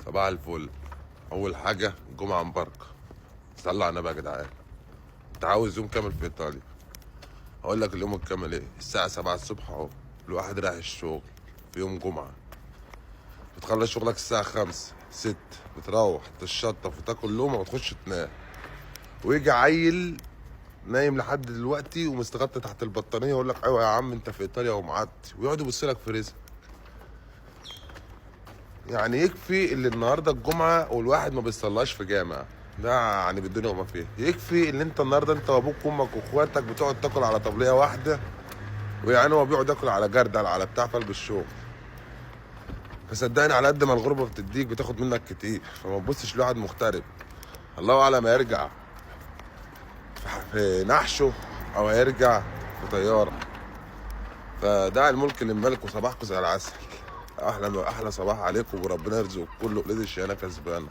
صباح الفل. اول حاجة جمعه مباركه. صلوا على النبي يا جدعان. انت عاوز يوم كامل في ايطاليا؟ هقول لك اليوم الكامل ايه. الساعة 7 الصبح اهو الواحد رايح الشغل في يوم جمعه. بتخلص شغلك الساعة 5 6، بتروح تشطف وتاكل لقمة وتخش تنام. ويجي عيل نايم لحد دلوقتي ومستغطي تحت البطانيه يقول لك ايوه يا عم انت في ايطاليا ومعدي، ويقعد يبص لك في رزق. يعني يكفي اللي النهارده الجمعة والواحد ما بيصلاش في جامع، ده يعني بالدنيا وما فيها. يكفي ان انت النهارده انت وابوك وامك واخواتك بتقعد تاكل على طبليه واحده، ويعني هو بيقعد ياكل على جردل على بتاع في قلب الشغل. فصدقني على قد ما الغربة بتديك بتاخد منك كتير، فما تبصش لواحد مغترب الله اعلم هيرجع في نحشه او هيرجع في طيارة. فدع الملك للملك وصباحكم زي العسل. احلى احلى صباح عليكم، وربنا يرزق كل ولاد الشيانه كسبانه.